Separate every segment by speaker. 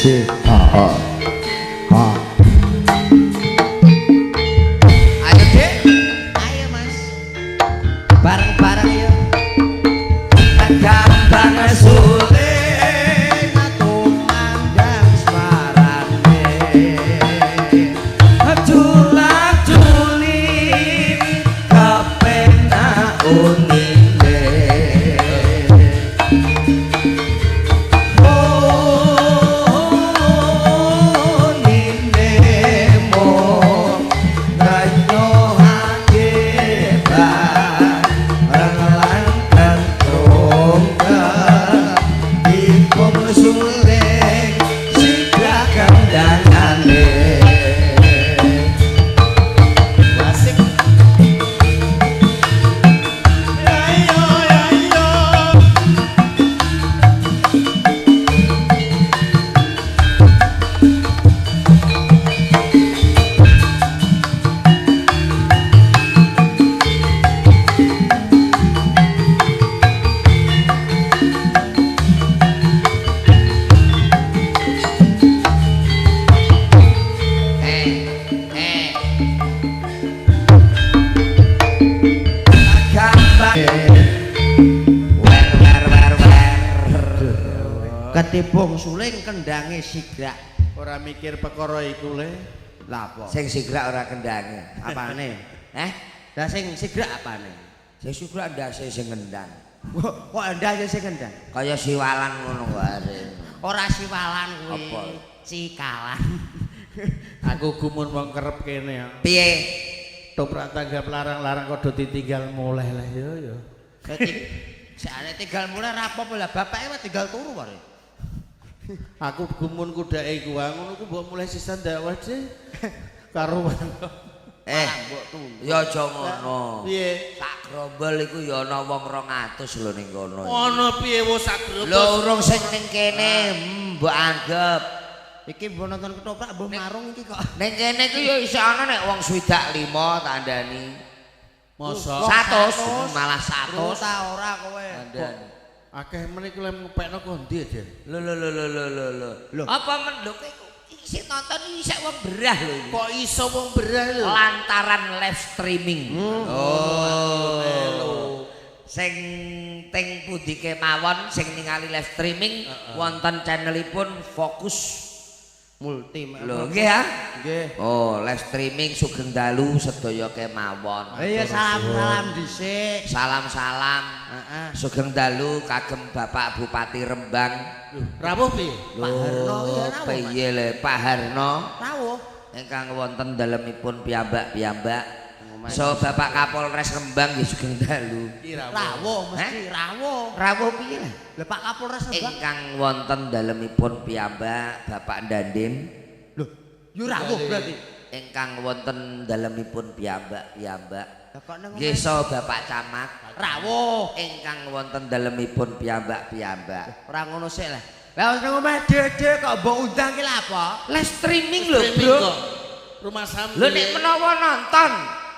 Speaker 1: C A A A.
Speaker 2: Ayo Dek, ayo Mas, bareng-bareng yuk. Gampang suling tumandang suarane, julak-juling kepenak unine. Unine mo nganyohake bareng lan ketunggal dipun suling sigrak kendangane.
Speaker 3: Asik. Ayo ayo.
Speaker 2: Eh, eh. Gampang. Wer wer wer wer.
Speaker 4: Ketibung suling kendange sigrak.
Speaker 3: Ora mikir perkara iku le.
Speaker 4: Lah apa?
Speaker 2: Sing sigrak ora kendange.
Speaker 4: Apane?
Speaker 2: Eh?
Speaker 4: Lah sing sigrak apane?
Speaker 2: Sing sigrak ndase sing ngendang.
Speaker 4: Kok ndase sing ngendang?
Speaker 2: Kaya siwalan ngono wae.
Speaker 4: Ora siwalan kuwi.
Speaker 2: Apa?
Speaker 4: Cikalan.
Speaker 3: Aku gumun wong kerep kene ya.
Speaker 2: Piye?
Speaker 3: Toprak tanggap larang-larang kok do ditinggal muleh lah yo yo.
Speaker 4: Sakjane tinggal mulai rapopo lah bapake mah tinggal turu wae.
Speaker 3: Aku gumun kudake iku ngono ku mbok mulai sisan dakwah sih. Karuan.
Speaker 2: Eh,
Speaker 4: mbok turu.
Speaker 2: Ya aja ngono.
Speaker 3: Piye?
Speaker 2: Sak grombol iku ya ana wong 200 lho ning kono.
Speaker 3: Ono piye wong sak grombol?
Speaker 2: Lho urung sing ning kene, mbok anggep.
Speaker 4: Iki mbok nonton ketoprak mbok marung iki kok.
Speaker 2: Ning kene iki ya isih ana nek wong 65 tandani.
Speaker 3: Mosok
Speaker 2: 100 malah 100.
Speaker 4: Ta ora kowe.
Speaker 2: Tandani.
Speaker 3: Akeh men iku lek ngepekno ko ndi, Den?
Speaker 2: Lho lho lho lho lho lho. Apa men lho iki sing nonton iki isih wong berah lho iki.
Speaker 3: Kok iso wong berah lho?
Speaker 2: Lantaran live streaming. Oh. Sing teng pundi kemawon sing ningali live streaming wonten channelipun Fokus
Speaker 4: Multi.
Speaker 2: Lho nggih ya?
Speaker 4: Nggih.
Speaker 2: Oh, live streaming sugeng dalu sedaya kemawon.
Speaker 4: Iya salam-salam dhisik.
Speaker 2: Salam-salam.
Speaker 4: Heeh.
Speaker 2: Sugeng dalu kagem Bapak Bupati Rembang.
Speaker 3: Lho, rawuh piye?
Speaker 4: Pak Harno iya rawuh.
Speaker 2: Piye le Pak Harno?
Speaker 4: Rawuh.
Speaker 2: Ingkang wonten dalemipun piyambak-piyambak. So Bapak Kapolres Rembang nggih sugeng dalu.
Speaker 4: Rawuh mesti rawuh.
Speaker 2: Rawuh piye lah?
Speaker 4: Lha Pak Kapolres Rembang
Speaker 2: ingkang wonten dalemipun piyambak Bapak Dandim.
Speaker 4: Lho, yo rawuh berarti.
Speaker 2: Ingkang wonten dalemipun piyambak-piyambak.
Speaker 4: Lah kok nang
Speaker 2: Nggih so Bapak Camat.
Speaker 4: Rawuh.
Speaker 2: Ingkang wonten dalemipun piyambak-piyambak.
Speaker 4: Ora ngono sik lah. Lah wis nang omah dhewe kok mbok undang ki lha apa?
Speaker 2: Live streaming lho, Bro.
Speaker 3: Rumah sampe.
Speaker 2: Lho nek menawa nonton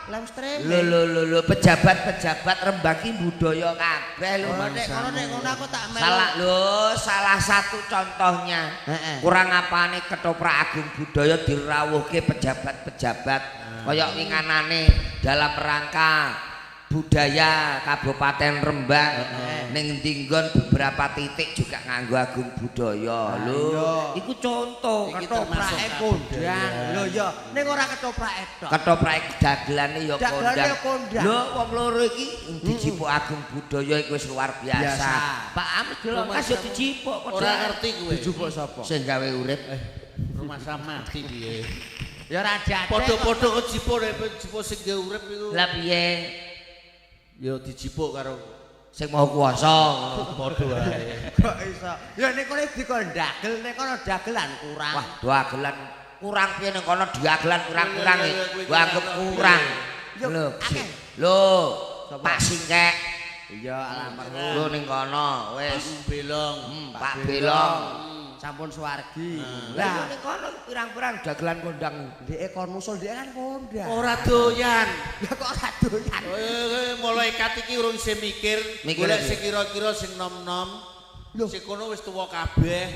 Speaker 4: live streaming.
Speaker 2: Lho lho lho lho pejabat-pejabat Rembang ki budaya kabeh lho.
Speaker 4: Nek ngono nek ngono aku tak melu.
Speaker 2: Salah lho, salah satu contohnya. Kurang apane ketoprak agung budaya dirawuhke pejabat-pejabat kaya winganane dalam rangka budaya Kabupaten Rembang ning nggon beberapa titik juga nganggo agung budaya. Lho, iku contoh
Speaker 4: ketoprake kondang. Lho ya, ning ora ketoprake tok.
Speaker 2: Ketoprake dagelane ya kondang. Lho wong loro iki dijipuk agung budaya iku wis luar biasa. Pak Amit dilongkas ya dijipuk
Speaker 3: kok. Ora ngerti kowe.
Speaker 4: Dijipuk sapa?
Speaker 2: Sing gawe urip.
Speaker 3: Rumah sama mati piye?
Speaker 4: Ya ora jate.
Speaker 3: Padha-padha kejipuk nek jipuk sing gawe urip iku.
Speaker 2: Lah piye?
Speaker 3: Ya dijipuk karo
Speaker 2: sing maha kuwasa
Speaker 3: padha wae.
Speaker 4: Kok iso? Ya nek kono dikon dagel, nek kono dagelan kurang.
Speaker 2: Wah, dagelan kurang piye nek kono dagelan kurang-kurang iki. Mbok anggap kurang. Lho, lho, Pak Singkek.
Speaker 4: Iya, almarhum.
Speaker 2: Lho ning kono wis
Speaker 3: Belong,
Speaker 2: Pak Belong.
Speaker 4: Sampun suwargi.
Speaker 2: Lah ning kono pirang-pirang dagelan kondang.
Speaker 4: Dheke kon musul dheke kan kondang.
Speaker 3: Ora doyan.
Speaker 4: Lah kok ora doyan?
Speaker 3: Malaikat iki urung isih mikir, golek sing kira-kira sing nom-nom. Sing kono wis tuwa kabeh.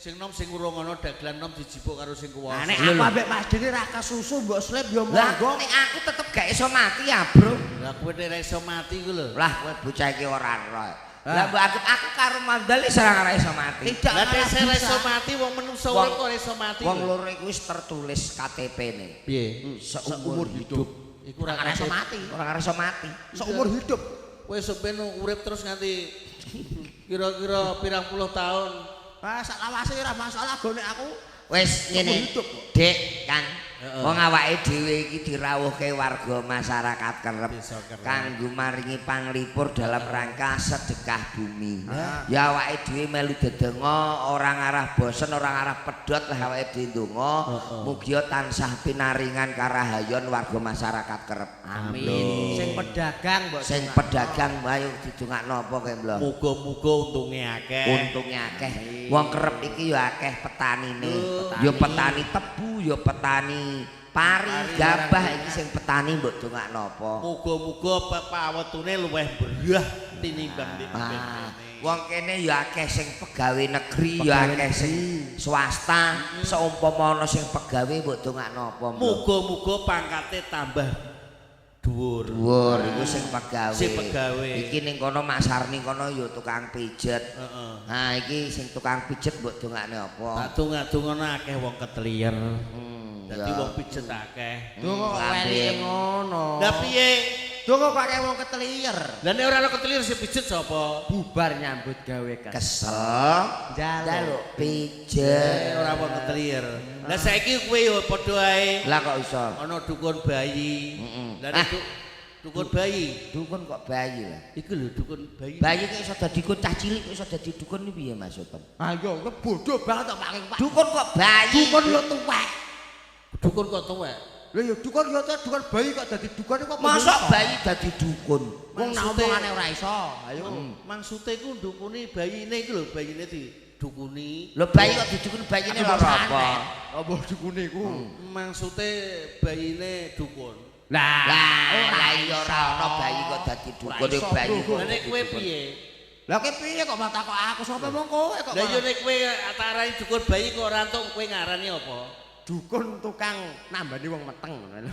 Speaker 3: Sing nom sing urung ana dagelan nom dijipuk karo sing kuwasa.
Speaker 4: Nek aku ambek Mas Dene ra kesusu mbok slep ya
Speaker 2: monggo. Nek aku tetep gak iso mati ya, Bro.
Speaker 3: Lah kowe nek iso mati ku lho.
Speaker 2: Lah kowe bocah iki ora ro. Lah mbok aku karo mandal wis ora iso mati.
Speaker 3: Lah nek ora iso mati wong menungso urip kok ora iso mati.
Speaker 2: Wong loro iku wis tertulis KTP-ne.
Speaker 3: Piye?
Speaker 2: Seumur hidup.
Speaker 3: Iku ora
Speaker 4: iso mati.
Speaker 2: Ora iso mati.
Speaker 4: Seumur hidup.
Speaker 3: Kowe sampeyan urip terus nganti kira-kira pirang puluh tahun.
Speaker 4: Ah sak lawase ora masalah gone aku.
Speaker 2: Wis ngene. Dik, Kang. Wong awake dhewe iki dirawuhke warga masyarakat Kerep kanggo maringi panglipur dalam rangka sedekah bumi. Ya awake dhewe melu dedonga ora ngarah bosen, ora ngarah pedhot lah awake dhewe ndonga. Mugia tansah pinaringan karahayon warga masyarakat Kerep.
Speaker 4: Amin. Sing pedagang mbok
Speaker 2: sing pedagang ayo didongakno apa kae mlho.
Speaker 3: Muga-muga untunge akeh.
Speaker 2: Untunge akeh. Wong Kerep iki ya akeh petanine. Ya petani tebu, ya petani pari, gabah iki sing petani mbok dongakno apa?
Speaker 3: Muga-muga pawetune luwih berah tinimbang kene.
Speaker 2: Wong kene ya akeh sing pegawe negeri, ya akeh sing swasta. Seumpama ana sing pegawe mbok dongakno apa?
Speaker 3: Muga-muga pangkate tambah dhuwur.
Speaker 2: Dhuwur iku sing pegawe.
Speaker 3: Sing pegawe.
Speaker 2: Iki ning kono Mas Sarni kono ya tukang pijet.
Speaker 3: Heeh.
Speaker 2: Nah iki sing tukang pijet mbok dongakne apa?
Speaker 3: Tak dongak-dongakno akeh wong ketelier. Dadi wong pijet akeh.
Speaker 4: Donga kok welike ngono.
Speaker 3: Lah piye?
Speaker 4: Donga kok akeh wong ketelier.
Speaker 3: Lah nek ora ana ketelier sing pijet sapa?
Speaker 4: Bubar nyambut gawe
Speaker 2: kesel. Njaluk pijet.
Speaker 3: Ora wong ketelier. Lah saiki kowe yo padha ae.
Speaker 2: Lah kok iso?
Speaker 3: Ana dukun bayi. Lah nek dukun bayi,
Speaker 2: dukun kok bayi lah.
Speaker 3: Iku lho dukun bayi.
Speaker 2: Bayi kok iso dadi cah cilik kok iso dadi dukun iki piye Mas Utem?
Speaker 4: Ayo kowe bodoh banget kok Pak.
Speaker 2: Dukun kok bayi.
Speaker 4: Dukun yo tuwek.
Speaker 3: Dukun kok tuwek.
Speaker 4: Lha ya dukun yo dukun bayi kok dadi dukun kok.
Speaker 2: Mosok bayi dadi dukun?
Speaker 4: Wong nak omongane ora iso. Ayo.
Speaker 3: Maksude iku ndukuni bayine iku lho, bayine didukuni.
Speaker 2: Lho bayi kok didukuni bayine lho apa?
Speaker 4: Apa dukune iku?
Speaker 3: Maksude bayine dukun.
Speaker 4: Lah,
Speaker 2: lah iya ora ana bayi kok dadi dukun bayi.
Speaker 3: Lah nek kowe piye?
Speaker 4: Lah kowe piye kok malah takok aku sapa mong kowe kok.
Speaker 3: Lah yo nek kowe arani dukun bayi kok ora entuk kowe ngarani apa?
Speaker 4: Dukun tukang nambani wong meteng ngono.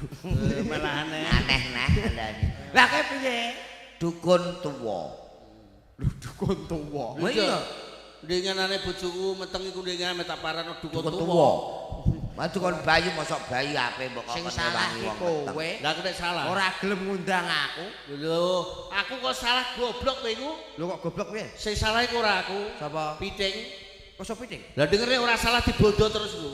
Speaker 3: Malah aneh.
Speaker 2: Aneh nah kandhane.
Speaker 4: Lah kowe piye?
Speaker 2: Dukun tuwa.
Speaker 4: Lho dukun tuwa.
Speaker 2: Lha iya.
Speaker 3: Ndenganane bojoku meteng iku ndengane tak parano dukun tuwa.
Speaker 2: Mas dukun bayi mosok bayi ape mbok
Speaker 4: sing salah iki kowe.
Speaker 3: Lah aku nek salah.
Speaker 4: Ora gelem ngundang aku.
Speaker 3: Lho, aku kok salah goblok kowe iku.
Speaker 4: Lho kok goblok piye?
Speaker 3: Sing salah iku ora aku.
Speaker 4: Sapa?
Speaker 3: Piting.
Speaker 4: Kok sapa piting?
Speaker 3: Lah dengerne ora salah dibondo terus ku.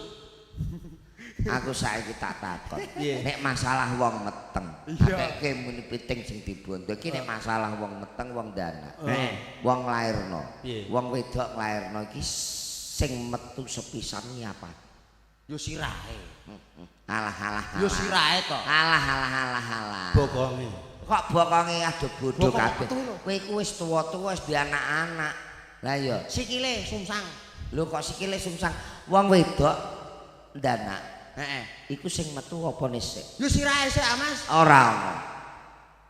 Speaker 2: Aku saiki tak takon. Nek masalah wong meteng, akekke muni piting sing dibondo iki nek masalah wong meteng wong dana. Wong lairno. Wong wedok lairno iki sing metu sepisan apa?
Speaker 4: Yo sirahe.
Speaker 2: Alah alah.
Speaker 4: Yo sirahe to.
Speaker 2: Alah alah alah alah.
Speaker 3: Bokonge.
Speaker 2: Kok bokonge aduh bodho kabeh. Kowe iku wis tuwa-tuwa wis duwe anak-anak. Lah iya,
Speaker 4: sikile sungsang.
Speaker 2: Lho kok sikile sungsang? Wong wedok ndanak.
Speaker 4: Heeh.
Speaker 2: Iku sing metu apa sik?
Speaker 4: Yo sirahe sik, Mas.
Speaker 2: Ora ono.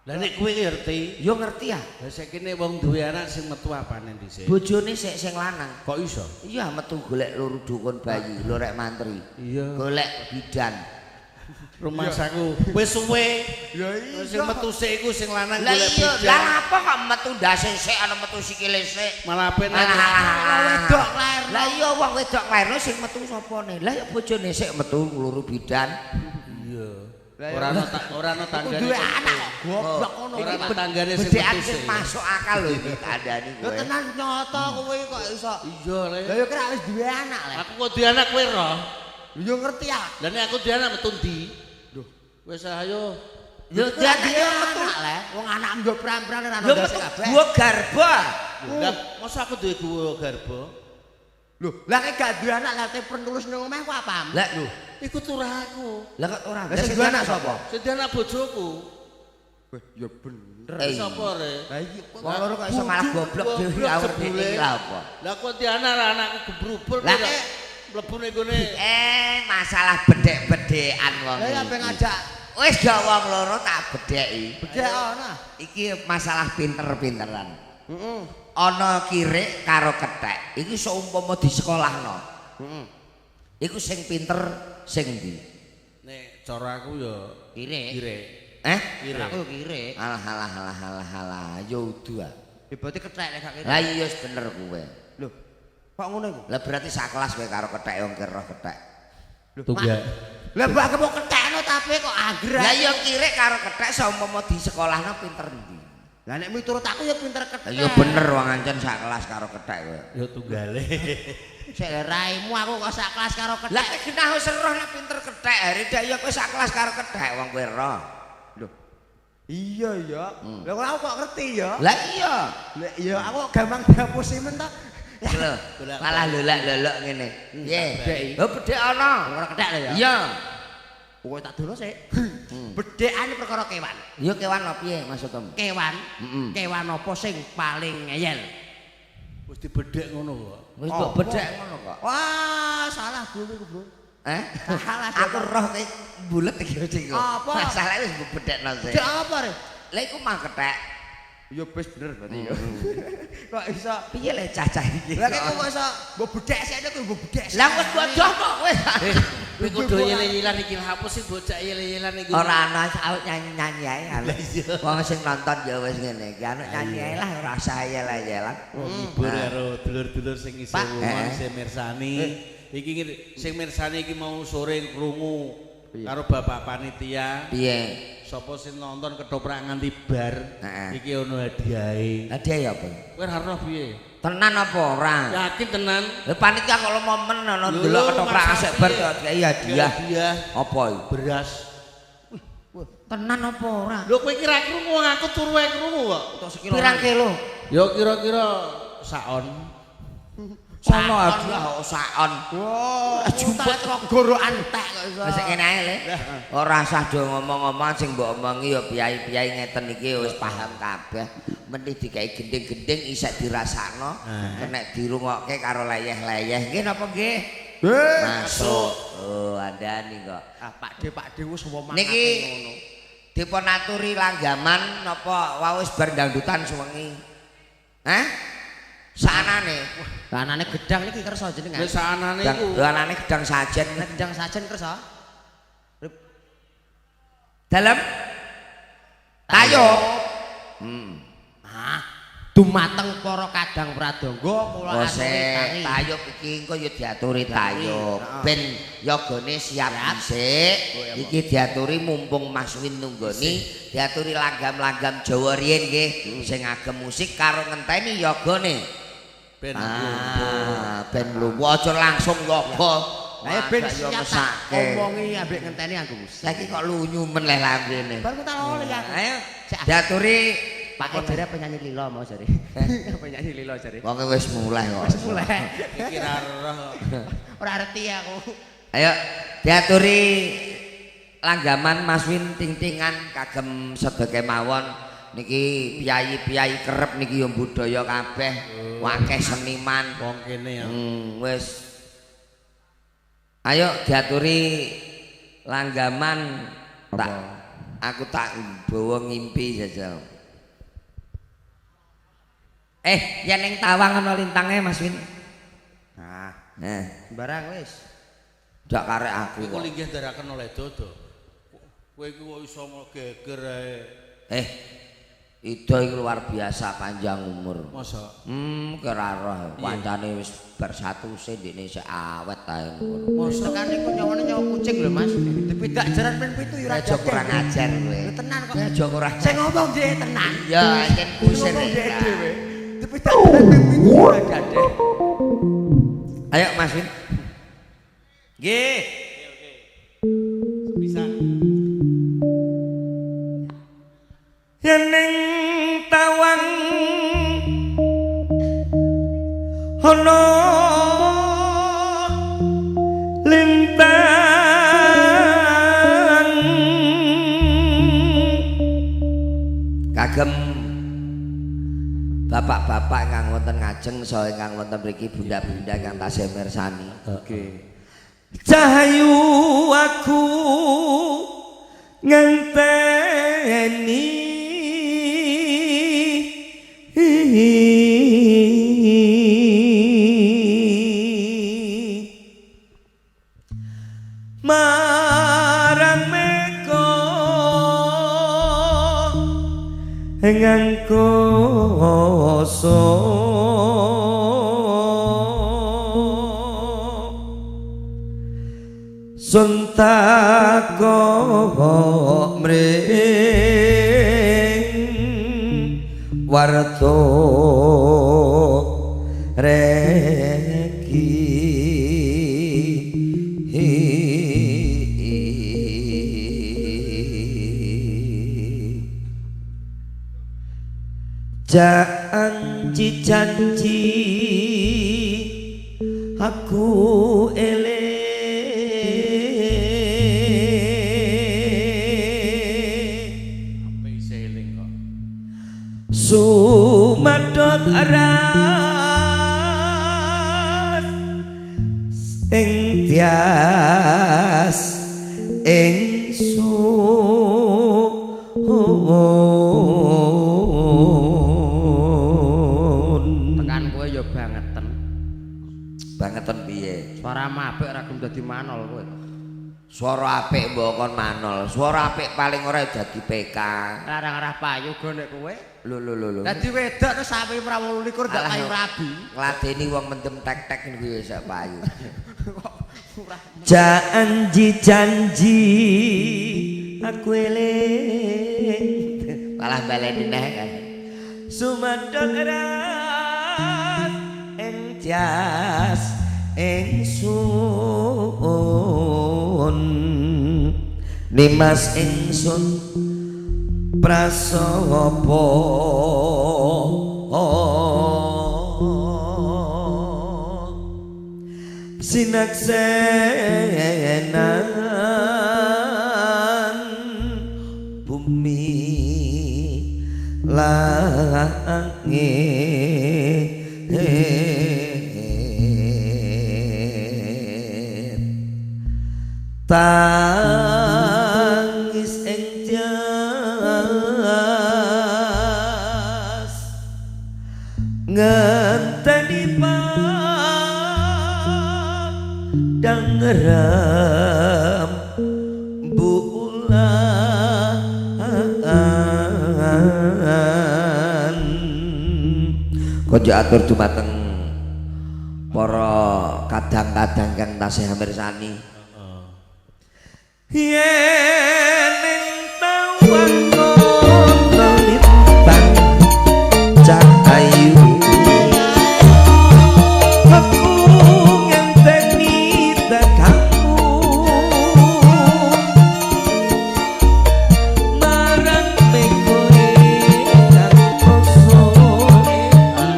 Speaker 3: Lah nek kowe ngerti?
Speaker 2: Yo ngerti ya.
Speaker 3: Lah saiki nek wong duwe anak sing metu apane dhisik?
Speaker 2: Bojone sik sing lanang.
Speaker 3: Kok iso?
Speaker 2: Iya metu golek loro dukun bayi, loro rek mantri.
Speaker 3: Iya.
Speaker 2: Golek bidan.
Speaker 3: Rumangsaku wis suwe.
Speaker 4: Ya iya.
Speaker 3: Sing metu sik iku sing lanang golek bidan.
Speaker 2: Lah apa kok metu ndase sik ana metu sikile sik?
Speaker 3: Malah penak.
Speaker 4: Wedok lairno.
Speaker 2: Lah iya wong wedok lairno sing metu sapane? Lah ya bojone sik metu loro bidan.
Speaker 3: Iya. Ora ana ora ana tanggane.
Speaker 4: Duwe anak kok goblok ngono.
Speaker 3: Ora ana tanggane sing metu sik.
Speaker 2: Masuk akal lho iki kandhani kowe.
Speaker 4: Lho tenan nyoto kowe kok iso.
Speaker 3: Iya le.
Speaker 4: Lah ya kira wis duwe anak le.
Speaker 3: Aku kok duwe anak kowe roh.
Speaker 4: Yo ngerti ya.
Speaker 3: Lah nek aku duwe anak metu ndi? Lho, wis ayo.
Speaker 2: Yo duwe
Speaker 4: anak le. Wong anakmu yo pran-pran ora ono ndase kabeh.
Speaker 2: Gua garba.
Speaker 3: Lah masa aku duwe gua garba?
Speaker 4: Lho, lah nek gak duwe anak lah te penulus nang omah ku apa?
Speaker 2: Lah lho,
Speaker 3: iku turah aku.
Speaker 2: Lah kok ora?
Speaker 4: Lah sing duwe anak sapa?
Speaker 3: Sing duwe anak bojoku.
Speaker 4: Weh, ya bener.
Speaker 3: Sapa re?
Speaker 4: Lah iki
Speaker 2: wong loro kok iso malah goblok dhewe awur dhewe lha apa?
Speaker 3: Lah kok duwe anak anakku gebrubul
Speaker 2: kok
Speaker 3: mlebu ning gone.
Speaker 2: Masalah bedhek-bedhekan wong.
Speaker 4: Lah sampe ngajak
Speaker 2: wis gak wong loro tak bedheki.
Speaker 4: Bedhek ana.
Speaker 2: Iki masalah pinter-pinteran.
Speaker 4: Heeh.
Speaker 2: Ana kirik karo kethek. Iki seumpama disekolahno.
Speaker 4: Heeh.
Speaker 2: Iku sing pinter sing ndi?
Speaker 3: Nek cara aku ya
Speaker 4: Kire.
Speaker 3: kire.
Speaker 2: Eh?
Speaker 3: Kire.
Speaker 4: Aku yo kire.
Speaker 2: Alah alah alah alah alah ya udu ah.
Speaker 4: Ya berarti kethek nek gak kire.
Speaker 2: Lah iya wis bener kowe.
Speaker 4: Lho, kok ngono iku?
Speaker 2: Lah berarti sak kelas kowe karo kethek wong kira kethek.
Speaker 3: Tunggal.
Speaker 4: Lah mbok aku mau kethekno tapi kok angger.
Speaker 2: Lah iya kire karo kethek saumpama di sekolahno pinter ndi?
Speaker 4: Lah nek miturut aku ya pinter kethek.
Speaker 2: Lah iya bener wong ancen sak kelas karo kethek kowe.
Speaker 3: Ya tunggale.
Speaker 4: Sik raimu aku kok sak kelas karo kethek.
Speaker 2: Lah genah wis roh nek pinter kethek hari dak ya kowe sak kelas karo kethek wong kowe roh.
Speaker 4: Lho. Iya ya. Lah kok aku kok ngerti ya?
Speaker 2: Lah iya.
Speaker 4: Lah iya aku kok gampang dihapusi men to.
Speaker 2: Lho, malah lolak-lolok ngene. Piye? Oh bedhek ana.
Speaker 4: Perkara kethek lho ya.
Speaker 2: Iya.
Speaker 4: Pokoke tak dono sik. Bedhekane perkara kewan.
Speaker 2: Ya kewan apa piye maksudmu?
Speaker 4: Kewan. Kewan apa sing paling ngeyel?
Speaker 3: Wis dibedhek ngono kok.
Speaker 2: Wis mbok bedhek ngono kok.
Speaker 4: Wah, salah bro iku, Bro.
Speaker 2: Eh?
Speaker 4: Salah.
Speaker 2: Aku roh kowe bulet iki iku.
Speaker 4: Apa?
Speaker 2: Masalahe wis mbok bedhekno sik.
Speaker 4: Bedhek apa, Re?
Speaker 2: Lah iku mah kethek.
Speaker 4: Ya wis bener berarti ya. Kok iso
Speaker 2: Piye le cacah iki?
Speaker 4: Lah kok iso mbok bedhek sik kok mbok bedhek.
Speaker 2: Lah wis bodoh kok wis.
Speaker 3: Kowe kudu yel-yelan iki hapus sih bocah yel-yelan iku.
Speaker 2: Ora ana aku nyanyi-nyanyi ae. Wong sing nonton ya wis ngene iki. Anu nyanyi ae lah ora usah yel-yelan.
Speaker 3: Ngibur karo dulur-dulur sing isih wong sing mirsani. Iki sing mirsani iki mau sore krungu karo bapak panitia.
Speaker 2: Piye?
Speaker 3: Sapa sing nonton ketoprak nganti bar iki ono hadiahe.
Speaker 2: Hadiah apa?
Speaker 3: Kowe ora roh piye?
Speaker 2: Tenan apa ora?
Speaker 3: Yakin tenan.
Speaker 2: Lah panitia kok momen ana ndelok ketoprak asik bar kok dikai hadiah.
Speaker 3: Hadiah
Speaker 2: Apa iki?
Speaker 3: beras.
Speaker 2: Tenan apa ora?
Speaker 3: Lho kowe kira krungu aku turu ae krungu kok.
Speaker 2: Pirang kilo?
Speaker 3: Ya kira-kira saon.
Speaker 2: Sono hadiah kok saon.
Speaker 4: Wah, jumput kok gorokan tek kok iso.
Speaker 2: Wis ngene ae le. Ora usah do ngomong-ngomong sing mbok omongi ya piyai-piyai ngeten iki wis paham kabeh. Mendhi dikai gending-gending isek dirasakno, kena dirungokke karo leyeh-leyeh. Nggih napa nggih? Masuk. Oh, andani kok.
Speaker 4: Ah, Pak D, Pak D wis wong
Speaker 2: Niki dipun aturi langgaman napa wau wis bar dangdutan suwengi. Hah? Saanane.
Speaker 4: Saanane gedang niki kersa jenengan.
Speaker 3: Wis saanane iku.
Speaker 2: Lho anane gedang sajen.
Speaker 4: Gedang sajen kersa.
Speaker 2: Dalem tayo.
Speaker 4: Ah, dumateng para kadang pradangga kula aturi tangi.
Speaker 2: Tayub iki engko ya diaturi tayub. Ben yogane siap dhisik. Iki diaturi mumpung Mas Win nunggoni, diaturi langgam-langgam Jawa riyin nggih sing ngagem musik karo ngenteni yogane.
Speaker 3: Ben
Speaker 2: ben lumpuh aja langsung yoga.
Speaker 4: Lah ben siap tak omongi ambek ngenteni anggo musik.
Speaker 2: Saiki kok lunyu men leh lambene.
Speaker 4: Bar ku tak oleh aku.
Speaker 2: Ayo diaturi
Speaker 4: Pak jare penyanyi lilo mau jare. Penyanyi lilo jare.
Speaker 2: Wong wis mulai kok.
Speaker 4: Wis mulai.
Speaker 3: Iki ra roh.
Speaker 4: Ora ngerti aku.
Speaker 2: Ayo diaturi langgaman Mas Win ting-tingan kagem sedaya kemawon niki piyayi-piyayi kerep niki yo budaya kabeh, akeh seniman
Speaker 3: wong kene ya.
Speaker 2: Wis. Ayo diaturi langgaman tak aku tak bawa ngimpi jajal. Yen ning tawang ana lintange Mas Win.
Speaker 4: Nah, sembarang wis.
Speaker 2: Ndak karek aku.
Speaker 3: Iku linggih ndaraken oleh dodo. Kowe iku kok iso geger ae.
Speaker 2: Ida iki luar biasa panjang umur.
Speaker 3: Masa?
Speaker 2: Kira roh kancane wis bar 100 ndekne isih awet ae ngono.
Speaker 4: Masa tekan niku nyawane nyawa kucing lho Mas. Dipidak jaran ping 7 ya ora.
Speaker 2: Aja kurang ajar kowe.
Speaker 4: Lho tenan kok.
Speaker 2: Aja kurang.
Speaker 4: Sing ngomong dhewe tenan.
Speaker 2: Ya ancen kusir.
Speaker 4: Ngomong dhewe dhewe. Dipidak jaran ping 7 ya ora dadeh.
Speaker 2: Ayo Mas Win. Nggih.
Speaker 3: Oke, oke. Sepisan.
Speaker 2: Yen ning tawang ana lintang kagem bapak-bapak ingkang wonten ngajeng saha ingkang wonten mriki bunda-bunda ingkang tasih mirsani.
Speaker 3: Oke.
Speaker 2: Cahayu aku ngenteni Marang meko ngangkoso sun tako mring warto reki. Janji janji aku eling
Speaker 3: Apa isih eling kok?
Speaker 2: Sumadot ras ing tias ing sun.
Speaker 4: Tekan kowe ya bangeten.
Speaker 2: Bangeten piye?
Speaker 4: Suara apik ora gelem dadi manol kowe.
Speaker 2: Suara apik mbok kon manol. Suara apik paling ora dadi PK.
Speaker 4: Larang-arah payu go nek kowe.
Speaker 2: Lho lho lho lho.
Speaker 4: Dadi wedok terus sampe 28 ndak payu rabi.
Speaker 2: Ngladeni wong mendem tek-tek niku ya sak payu. Janji janji aku eling malah baleni neh kan. Sumadhon ras ing jas ingsun nimas ingsun prasapa sinaksenan bumi langit tangis ing jas ngenteni padang rembulan. Konjo atur dumateng para kadang-kadang kang tasih mirsani. Yen ing tawang kono lintang cah ayu aku ngenteni tekamu marang mekoe kang koso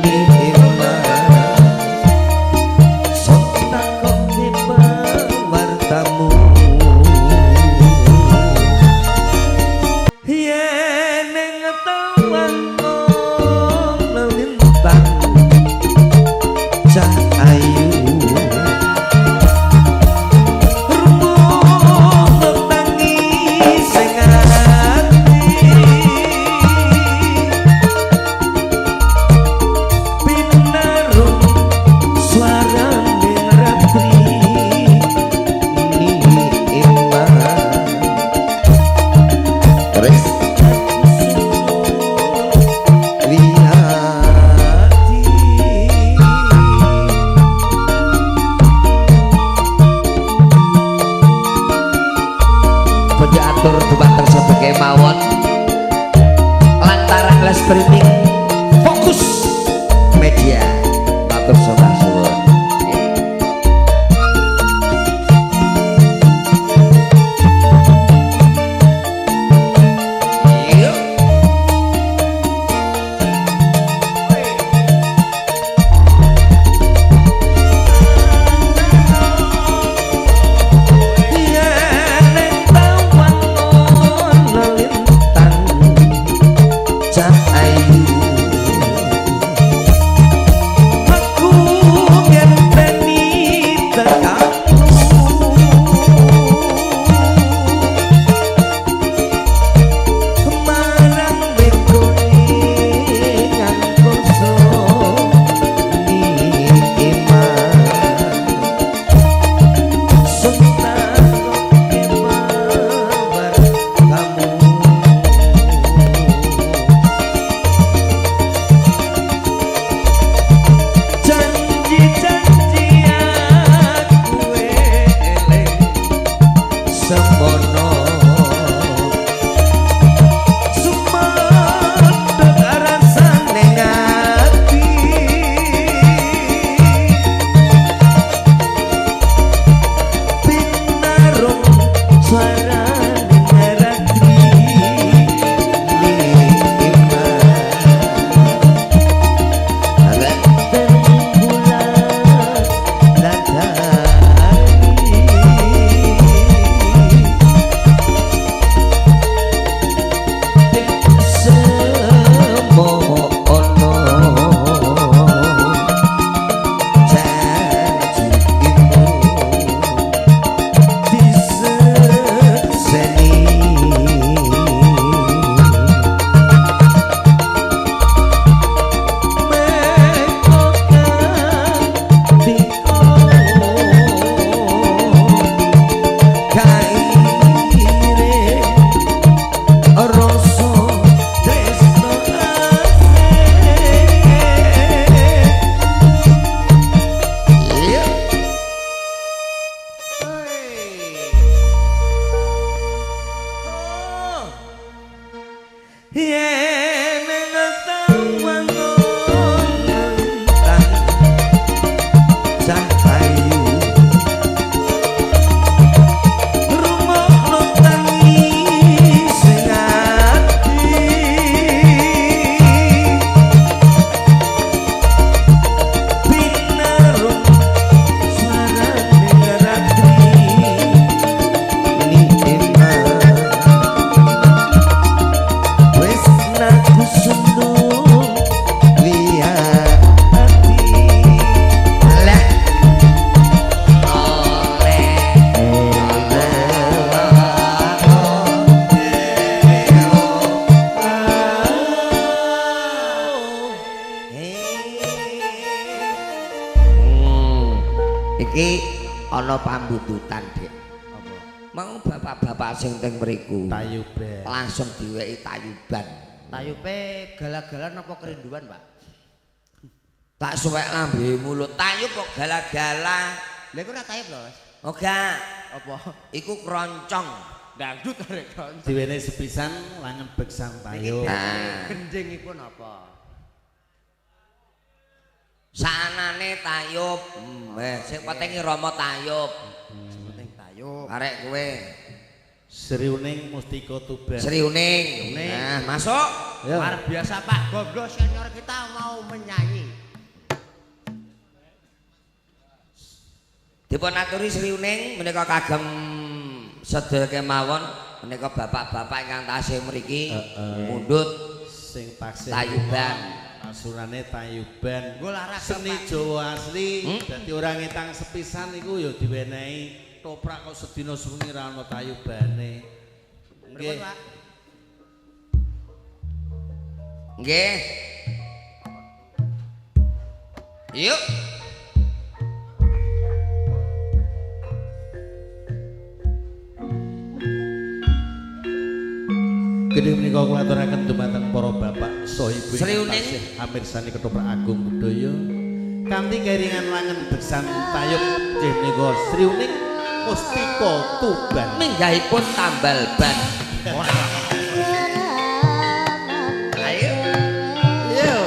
Speaker 2: lima sok takoke pewartamu. Yen ing tawang kono lintang cah ayu rumoh tangis sing ati pinarum suarane ratri niman. Terus Wiyati Konjo atur dumateng sedaya mawon lantaran les streaming fokus media matur sembah suwun. Yuk. Yen ing tawang ana lintang cah ayu. Ana pambundutan, Dik.
Speaker 3: Apa?
Speaker 2: Mau bapak-bapak sing teng mriku.
Speaker 3: Tayuban.
Speaker 2: Langsung diwehi tayuban.
Speaker 4: Tayupe gala-galan apa kerinduan, Pak?
Speaker 2: Tak suwek lambe mulut. Tayub kok gala-gala.
Speaker 4: Lha iku ora tayub lho, Mas.
Speaker 2: Oh gak.
Speaker 4: Apa?
Speaker 2: Iku kroncong.
Speaker 4: Dangdut arek kroncong.
Speaker 3: Diwenehi sepisan langen beksan tayub.
Speaker 2: Nah.
Speaker 4: Gendingipun apa?
Speaker 2: Saanane tayub. Sing penting Rama tayub.
Speaker 4: Sing penting tayub.
Speaker 2: Arek kowe.
Speaker 3: Sriuning Mustika Tuban.
Speaker 2: Sriuning. Nah, masuk.
Speaker 4: Luar biasa Pak Gomblo senior kita mau menyanyi.
Speaker 2: Dipun aturi Sriuning menika kagem sedaya kemawon menika bapak-bapak ingkang tasih mriki mundhut
Speaker 3: sing taksih
Speaker 2: tayuban.
Speaker 3: Asurane tayuban.
Speaker 4: Seni
Speaker 3: Jawa asli. Dadi ora ngetang sepisan iku ya diwenehi toprak kok sedina sewengi ra ana tayubane. Nggih.
Speaker 2: Nggih. Yuk.
Speaker 3: Gedhe menika kula aturaken dumateng para bapak saha ibu
Speaker 2: Sriuning
Speaker 3: amirsani Ketoprak Agung Budaya kanthi kairingan langen beksan tayub nggih menika Sriuning Mustika Tuban
Speaker 2: minggahipun tambal ban. Ayo.
Speaker 3: Yo.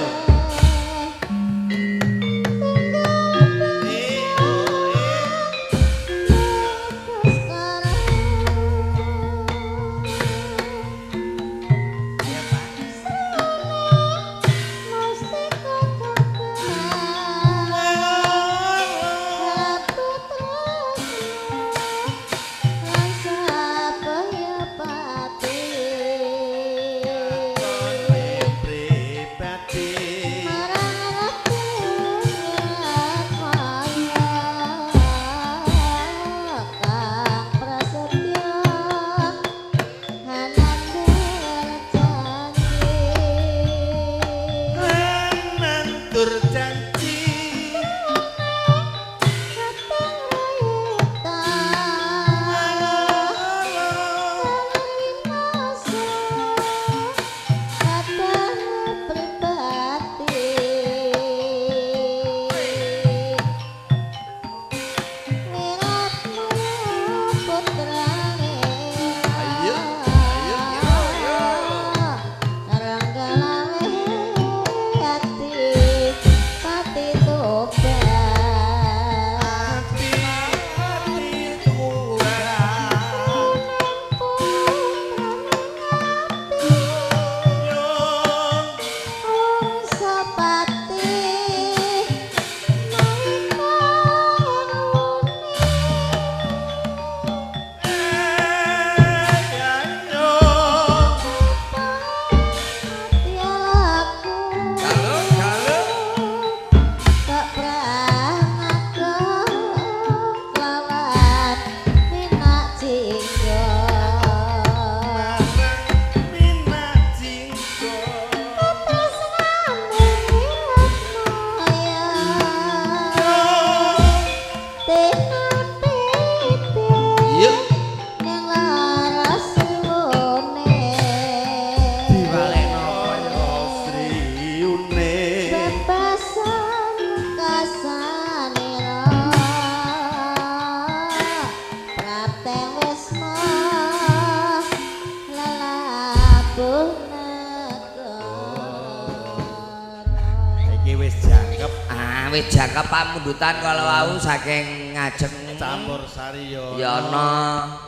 Speaker 2: Wis jangkep pamundutan kala wau saking ngajeng
Speaker 3: campur sari ya
Speaker 2: ana,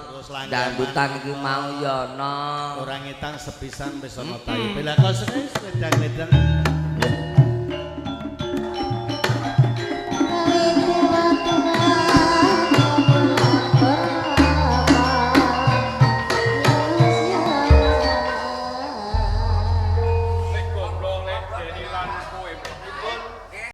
Speaker 3: terus
Speaker 2: dangdutan iki mau ya ana,
Speaker 3: ora ngetang sepisan wis ana tayube. Lah kok wedang-wedang.